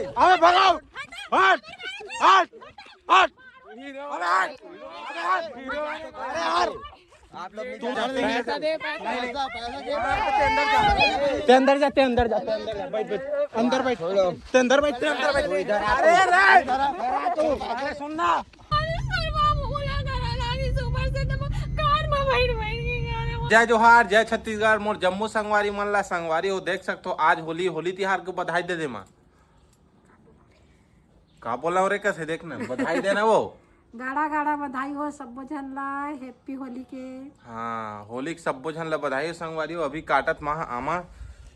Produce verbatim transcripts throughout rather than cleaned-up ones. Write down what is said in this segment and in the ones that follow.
अबे भगाओ। हट, हट, हट। अबे हट, अबे हट। अरे यार। आप लोग नहीं तू जानते। पैसा दे, पैसा। नहीं, नहीं। पैसा दे, पैसा दे। ते अंदर जा, ते अंदर जा, ते अंदर जा, ते अंदर जा, बैठ, बैठ। अंदर बैठ। ते अंदर बैठ, ते अंदर बैठ। अरे रे। अरे सुन ना। जय जोहार, जय छत्तीसगढ़, मोर जम्मो संगवारी मन ला। संगवारी हो, देख सकथो, आज होली, होली तिहार के बधाई दे दे मा। का बोला रे, कसे देखना, बधाई देना वो। गाड़ा गाड़ा बधाई हो सब्बो झन ला, हैप्पी होली के। हाँ, होली के सब्बो झन ला बधाई हो संगवारी हो। अभी काटत मा आमा,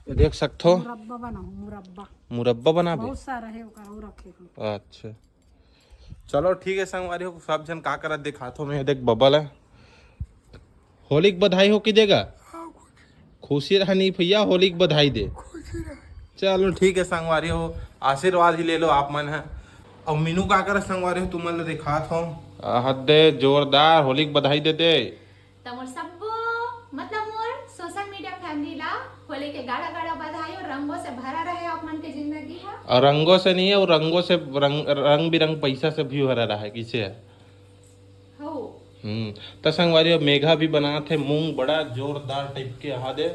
ये देख सकथो। मुरब्बा बनाओ, मुरब्बा। मुरब्बा बनाबे? बहुत सारा है ओकर, वो रखे हो। अच्छा, चलो ठीक है संगवारी हो, सब झन का करत दिखात हो मैं, देख बबल है। होली के बधाई हो कि देगा? खुशी रहा नहीं भैया, होली के बधाई दे। चलो ठीक है संगवारी हो, आशीर्वाद ही ले लो आप मन है। अब मीनू का करत संगवारी हो, तुमन ले दिखात हो। हद दे, जोरदार होली के बधाई दे दे। त मोर सब्बो, मतलब मोर सोशल मीडिया फैमिली ला होली के गाड़ा गाड़ा बधाई और रंगों से भरा रहे आप मन के जिंदगी हा। और रंगों से नहीं है, वो रंगों से रंग, रंग बिरंग पैसा से भी भरा रहा है, किसे है? हो। हम्म, त संगवारी हो, मेघा भी बनात हे मूंग बड़ा जोरदार टाइप के, हा दे,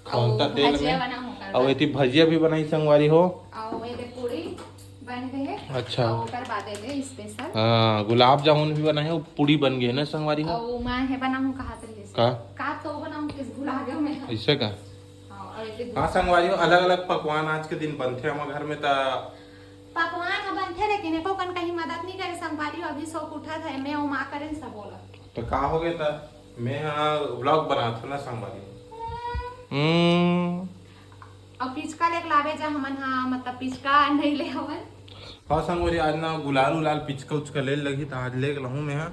खौलता अउ तेल भजिया में। बनाहूं ओकर अउ बाद। एती भजिया भी बनाई संगवारी हो। अउ एदे पूरी बन गए हे। अच्छा। अउ ओकर बाद एदे स्पेशल। हाँ, गुलाब जामुन भी बनाए हो, पूरी बन गए ना संगवारी हो। अउ मैं हे बनाहूं कहा तरी से। का? का तो बनाहूं किस भुला गए मैं। ऐसे का? हाँ, अउ एदे हाँ संगवारी हो, अलग-अलग पकवान आज के दिन बनथे हमर घर में, त पकवान ह बनथे, लेकिन एको कन कहीं मदद नहीं करे संगवारी हो। अभी सोक उठत हे, मैं अउ माँ करेन सब ओला। तो का हो गए त? मैं हा व्लॉग बनात हूँ ना संगवारी हो। हम्म। अउ पिचका लेके लावे जा हमन हा, मतलब पिचका नहीं ले हवन। हाँ संगवारी, आज ना गुलाल उलाल पिचका उचका ले लगही, त आज लेके लाहूँ मैं हा।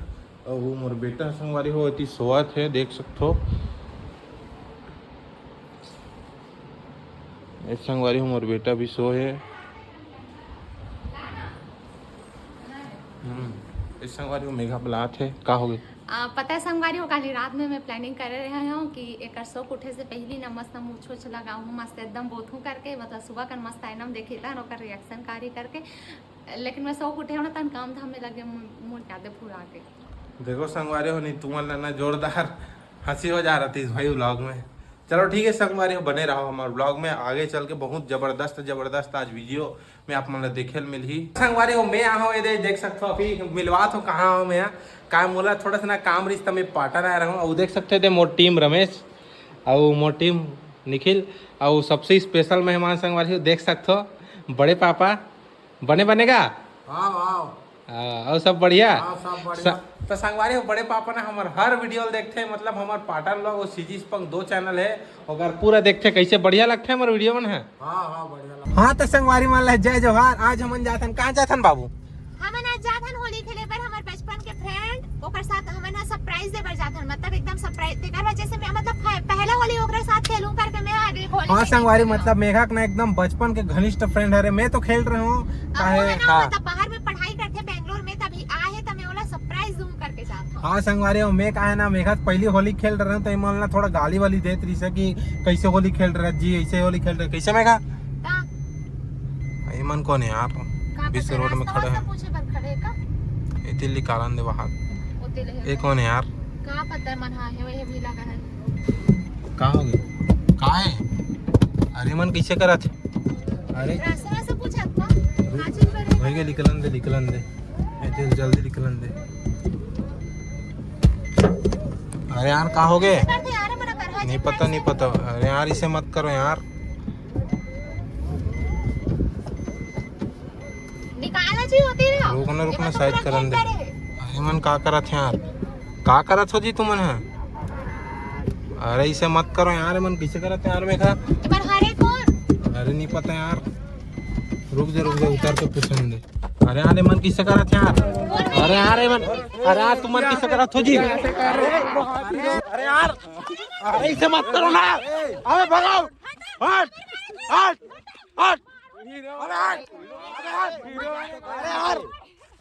अउ वो मोर बेटा संगवारी हो, एती सोवत हे, देख सकथो। ए संगवारी हो, मोर बेटा भी सो हे। हम्म, ए संगवारी हो, मेघा बलात हे, का हो गए? आ, पता है संगवारी हो, काली रात में मैं प्लानिंग करे रहे हूँ कि एकर सोक उठे से पहली ना मस्त मूछ उछ लगाऊँ, मस्त एकदम बोथू करके, मतलब सुबह कन मस्त आईना में देखी था, ओकर रिएक्शन कारी करके, लेकिन मैं सोक उठे हूँ ना, तन काम धाम में लगे, मु-, मुड़ के आते फुरा के। देखो संगवारी हो, नहीं तुमन ला ना जोरदार हंसी हो जा रही थी भाई व्लॉग में। चलो ठीक है संगवारी हो, बने रहो हमारे व्लॉग में। आगे चल के बहुत जबरदस्त जबरदस्त आज वीडियो में आप मन ला देखे ल मिलही। संगवारी हो, मैं आहो, ये दे-, देख सकते हो, अभी मिलवा तो कहाँ हो मैं, का मोला थोड़ा सा ना काम रिश्ता में पाटन आया रहूँ। और देख सकते हो, दे मोर टीम रमेश, और मोर टीम निखिल, और सबसे स्पेशल मेहमान संगवारी हो, देख सकते हो, बड़े पापा, बने बनेगा? हाँ, हाँ। हाँ, और सब बढ़िया? हाँ, सब बढ़िया। स- तो संगवारी हो, बड़े पापा ना हमर हर वीडियो ल देखथे, मतलब हमर पाटन व्लॉग और सीजी स्पंग दो चैनल है, ओकर पूरा देखथे, कैसे बढ़िया लगथे हमर वीडियो मन है। हाँ, हाँ, बढ़िया लग- हाँ, तो संगवारी मन ला जय जोहार। आज हमन जाथन, कहाँ जाथन बाबू? हमन आज जाथन होली खेले बर हमर बचपन के फ्रेंड, ओकर साथ हमन ह सरप्राइज दे बर जाथन, मतलब एकदम सरप्राइज, तेकर वजह से मैं, मतलब, पह-, पहला होली ओकरे साथ खेलूं करके मैं आगे होली हाँ, खेले संगवारी, बर। मतलब, मेघा के ना एकदम बचपन के घनिष्ठ फ्रेंड हरे। मैं तो खेल रहे हूँ, अब काहे, वो है ना, हाँ। मतलब, बाहर में पढ़ाई करथे बेंगलोर में, तभी आए हे, त मैं ओला सरप्राइज दूं करके जात हूँ। हाँ, संगवारी, और मैं काहे ना, मेघा से पहली होली खेल रहे हूँ, तो इमन ला थोड़ा गाली वाली देत रही से कि कैसे होली खेल रहे जी, ऐसे होली खेल रहे, कैसे मेघा? का? इमन कौन है आप? का बीच पता, रोड में रास्ता खड़े वास्ता हैं। पूछे बर खड़े का? एती निकालन दे बाहर। ओती ले ये कौन है यार? का पता है मन, हाँ, है, वही भी लगा है। का हो गया? का है? अरे मन कैसे करत है? अरे रास्ता वास्ता पूछत का? रुक। हाँ, चल, पर भाई के निकलन दे, निकलन दे। ए, चल, जल्दी निकलन दे। अरे यार, का हो गए? करते यार, मना कर, हाँ, नहीं चल, पता, नहीं पता। अरे यार, इसे मत करो यार। निकालना चाहिए होती ना। रुक ना, रुक ना, ये तो साइड पूरा करन दे। खेत करे। अरे मन, का करत है यार? का करत हो जी तुमन ह? अरे, इसे मत करो यार, मन कैसे करत है यार, मेघा? पर हरे कौन? अरे, नहीं पता यार, रुक जा, रुक जा, उतर के पूछन दे। अरे यार, मन कैसे करत है यार? अरे यार, मन, अरे यार, तुमन कैसे करत हो जी? अरे यार, अरे, इसे मत करो ना। अबे भगाओ, हट, हट, हट। अरे यार, अरे यार, अरे यार,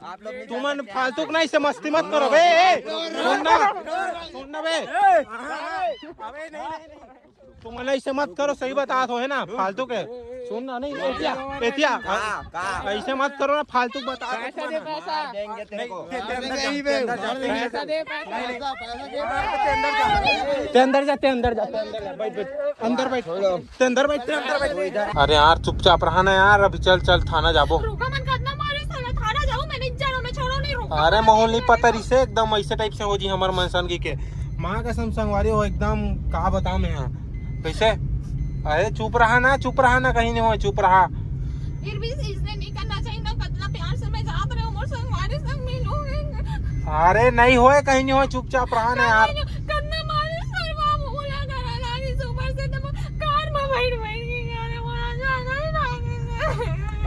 आप लोग नहीं तुमन जानते क्या? फालतू के ना इसे मस्ती मत करो बे। ए, सुन ना, सुन ना बे। अबे नहीं, नहीं, नहीं। तुम मन ऐसे मत करो, सही बतात हो, है ना, फालतू के। सुन ना, नहीं, एतिया, एतिया, ऐसे मत करो ना, फालतू बता। पैसा दे, पैसा। मार देंगे तेरे को। पैसा दे, पैसा। ते अंदर जा, ते अंदर जा, ते अंदर जा, बैठ, बैठ, अंदर बैठ, ते अंदर बैठ, ते अंदर बैठ। अरे यार, चुपचाप रहा ना यार, अभी चल, चल, थाना जाबो। रुका, मन कतना मारे साला, थाना जाऊं, मैं नहीं जानो, मैं छोड़ो नहीं, रुका। अरे, माहौल नहीं पता रिसे, एकदम ऐसे टाइप से हो जी हमर मनसन की के। माँ कसम संगवारी हो, एकदम का बताऊं मैं यहाँ। कैसे? अरे चुप रहा ना, चुप रहा ना, कहीं नहीं हो, चुप रहा। फिर भी इसने नहीं करना चाहिए ना, कतना प्यार से मैं जात रहे हूँ, मोर संगवारी संग मिलूंगी। अरे नहीं होए, कहीं नहीं होए, चुपचाप रहा ना यार। कतना मारे सरवा बोला करा लागी सुपर से, तो कार में बैठ बैठ के करे, मोरा जाना ही लागे।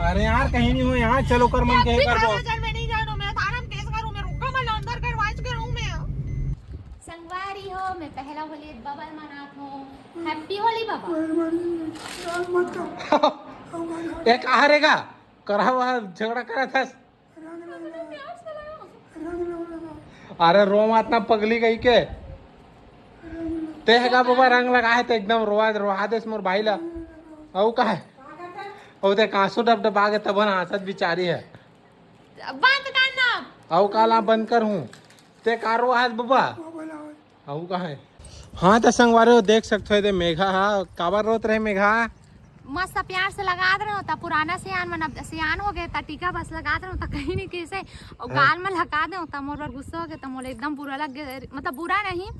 अरे यार, कहीं नहीं होए यार, चलो कर मन कहे कर दो। मैं नहीं जानो, मैं थाना में केस करूँ, मैं रुका, मैं अंदर करवाइज के रहूँ मैं। संगवारी हो, मैं पहला होली बबल मनात हूँ। हैप्पी होली बाबा। एक आ रेगा, करा हुआ झगड़ा करा था। अरे रो मत ना पगली गई के। ते है का बाबा, रंग लगा है तो एकदम रोआ, रोआ देस मोर भाई ला। अउ का है? अउ देख आंसू डब डब आगे तब ना हंसत बिचारी है। बंद कर ना। अउ काला बंद कर हूँ। ते का रोआ है बाबा? अउ का है? हाँ, त संगवारी हो, देख सकत हो, एदे मेघा हा, काबर रोत रहे मेघा? मस्त प्यार से लगात रहे हो, त पुराना सियान मन अब सियान हो गए, त टीका बस लगात रहे हो, त कहीं नहीं कैसे, और हाँ। गाल में लगा दे हो, त मोर बर गुस्सा हो गए, त मोला एकदम बुरा लग गया, मतलब बुरा नहीं,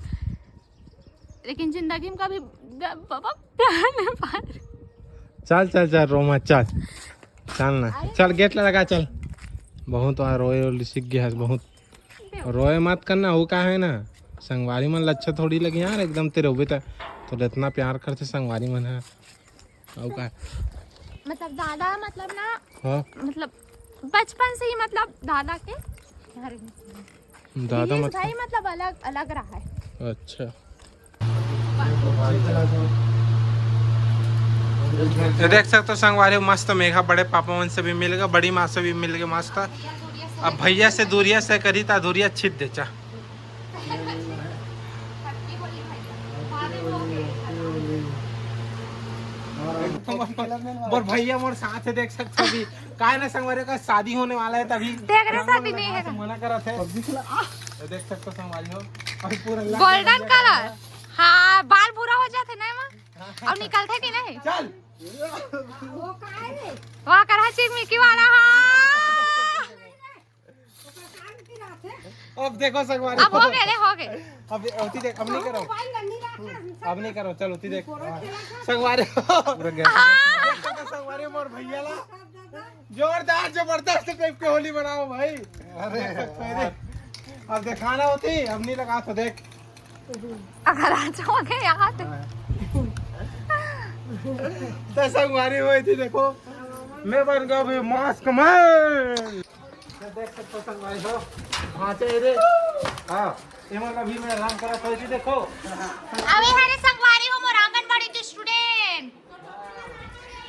लेकिन जिंदगी में कभी ब-, बाबा प्यार नहीं पा रहे। चल, चल, चल, रो मत, चल। चल ना, अरे। चल, गेट ला लगा, चल। बहुत वहाँ रोए, रोए सीख गया है, बहुत। रोए मत करना, वो का है ना, संगवारी मन लच्छा थोड़ी लगे यार, एकदम तेरे उबे त, तो इतना प्यार करते संगवारी मन है। अउ का? मतलब दादा, मतलब ना, हाँ। मतलब बचपन से ही, मतलब दादा के, अरे, दादा दिनेश मतलब? भाई मतलब अलग, अलग रहा है। अच्छा। ये देख सकते हो संगवारी, मस्त मेघा बड़े पापा मन से भी मिल गए, बड़ी माँ से भी मिल गए मस्त। अब भैया से दूरिया से करी ता दूरिया छिद देचा। मोर भैया मोर साथ है, देख सकते हो अभी। काय ना संगवारी का शादी होने वाला है तभी देख रहे, शादी नहीं है। मना करा थे। ये देख सकते हो संगवारी हो, अभी पूरा लग गोल्डन गया। कलर। हाँ, बाल भूरा हो जाते ना माँ। अब निकलते कि नहीं? चल। वहाँ करा चिक मिकी वाला, हाँ। अब देखो संगवारी अब हो। हो गए रे, हो गए। अब ओती देख, अब नहीं करो। अब नहीं करो, चल ओती देख। संगवारी हो। पूरा गैस। हाँ। देखो तो संगवारी मोर भैया ला। जोरदार जबरदस्त टाइप के होली बनाओ भाई। अरे। अब दिखाना होती, अब नहीं लगा तो देख। अगर आ जाओगे यहाँ तो। तो संगवारी हो एती देखो, मैं बन गया अभी मास्क मैन। ये देख सकते हो संगवारी हो, हाँ, तो ये रे, हाँ, ये मतलब अभी मैं रंग करा था, ये देखो। अभी हरे संगवारी हो मोर आंगनबाड़ी के स्टूडेंट।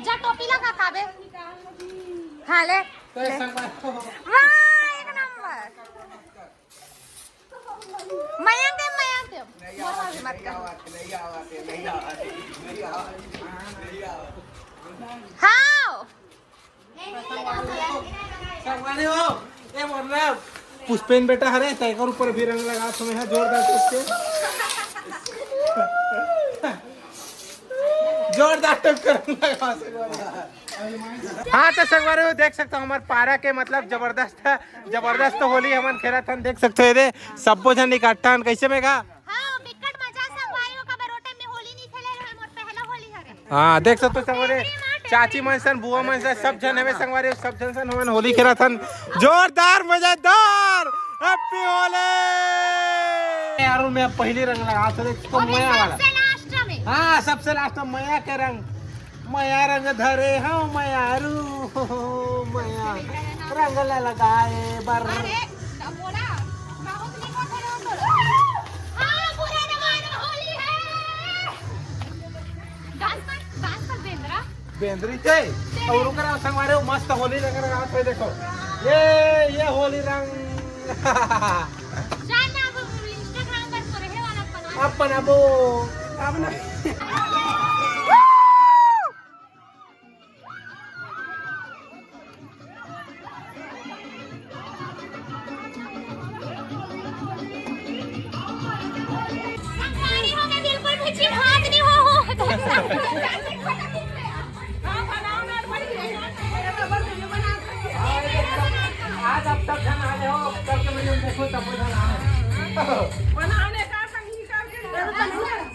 जा टोपी लगा काबे। हाँ, ले, तो ले। संगवारी हो। वाह, एक नंबर। मयंक दे, मयंक दे। मोर वाली मत कर। हाँ। संगवारी हो, ए मोर ना पुष्पेन बेटा हरे, तेकर ऊपर भी रंग लगा समय है जोरदार से। जोरदार टक्कर लगा सकवारी। हाँ, तो संगवारी हो, देख सकते हो, हमारे पारा के मतलब जबरदस्त, जबरदस्त होली हमन खेलत हन। देख सकते हो, ये सब्बो झन इकट्ठा हन। कैसे मेघा? हाँ, बिकट मजा संगवारी हो, कबर ओ टाइम में होली नहीं खेले रहे, मोर पहला होली हरे। हाँ, देख सकते हो संगवारी, चाची मन सन, बुआ मन सन, सब झन हवे संगवारी, सब झन सन हमन होली खेलत हन। जोरदार, मजेदार, हैप्पी होली। यार, मैं पहली रंग लगा, तो देख, तो अभी मया वाला। सबसे लास्ट में। हाँ, सबसे लास्ट में मया के रंग। मया रंग धरे हव मयारू, मया रंग ल लगाए बर। अरे, बोला, बहुत निको धरे हो तो। हाँ, पूरा जमाना होली है। डांस कर, डांस कर बेंद्रा। बेंद्री थे, और ओकरा संगवारी हो मस्त होली रंग लगावत हे, देखो। ये, ये होली रंग। जान ना, अब Instagram पर तो रहे वाला बना। अब बनाबो, अब ना। संगवारी हो, मैं बिल्कुल भी चिन्हात नहीं हो, हो। आज अब तक झन आए हो, तब के मैं देखो, तब झन आए।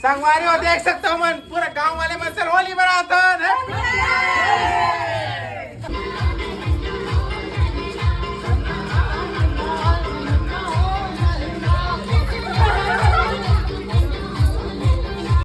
संगवारी हो, देख सकते हो मन, पूरा गांव वाले मन से होली मनात हन।